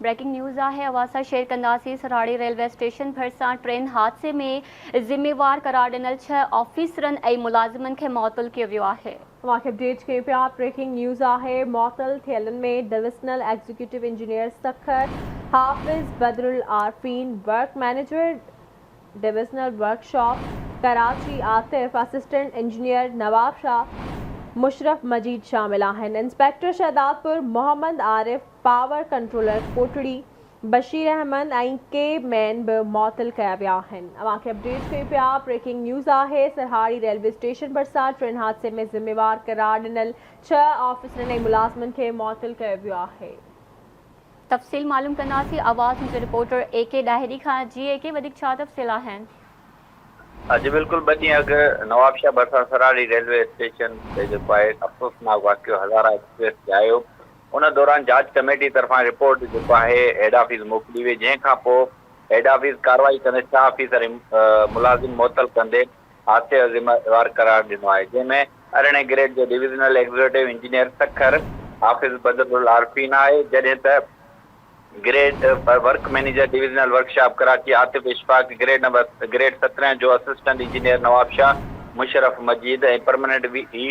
Breaking news آهي اوهان سان شيئر ڪنداسين سرهاڙي ريلوي اسٽيشن ڀرسان ٽرين حادثي ۾ ذميوار قرار ڏنل ڇهه آفيسرن ۽ ملازمن کي معطل ڪيو ويو آهي. اوهان کي اپڊيٽ ڪيون پيا بريڪنگ نيوز آهي معطل ٿيلن ۾ divisional executive engineer Sukkur Hafiz Badrul Arifeen, work manager divisional workshop Karachi Atif, assistant engineer Nawabshah Musharraf Majeed شامل آهن. Inspector Shahdadpur Muhammad Arif, power controller Kotri Bashir Ahmed ۽ key man به معطل ڪيا ويا آهن. اوهان کي اپڊيٽ ڪيون پيا بريڪنگ نيوز آهي سرهاڙي ريلوي اسٽيشن ڀرسان ٽرين حادثي ۾ ذميوار قرار ڏنل ڇهه آفيسرن ۽ ملازمن کي معطل ڪيو ويو آهي. تفصيل معلوم ڪنداسين آواز نيوز جي رپورٽر اي ڪي ڏاهري کان جي اي ڪي وڌيڪ ڇا تفصيل آهن. جي بلڪل ٻه ڏينهن اڳ نوابشاهه ڀرسان سرهاڙي ريلوي اسٽيشن تي جيڪو آهي افسوسناڪ واقعو هزارا ايڪسپريس تي آيو ان دوران جاچ ڪميٽي طرفان رپورٽ جيڪو آهي هيڊ آفيس موڪلي وئي جنهن کان پوء هيڊ آفيس ڪارروائي ڪندي ڇهه آفيسر ۽ ملازم معطل ڪندي حادثي جو ذميوار قرار ڏنو آهي جنهن ۾ ارڙهين گريڊ جو divisional executive engineer Sukkur Hafiz Badrul Arifeen آهي جڏهن ته grade work manager divisional workshop Karachi Atif Ashfaq, grade number grade 17 جو assistant engineer Nawabshah Musharraf Majeed ۽ permanent V E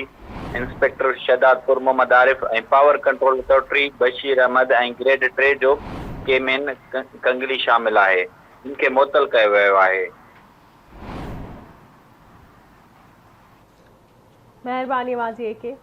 inspector Shahdadpur Muhammad Arif ۽ power control Kotri Bashir Ahmed ۽ grade 3 جو ڪي مين ڪنگلي شامل آهي جن کي معطل ڪيو ويو آهي. مهرباني اوهان جي اي ڪي.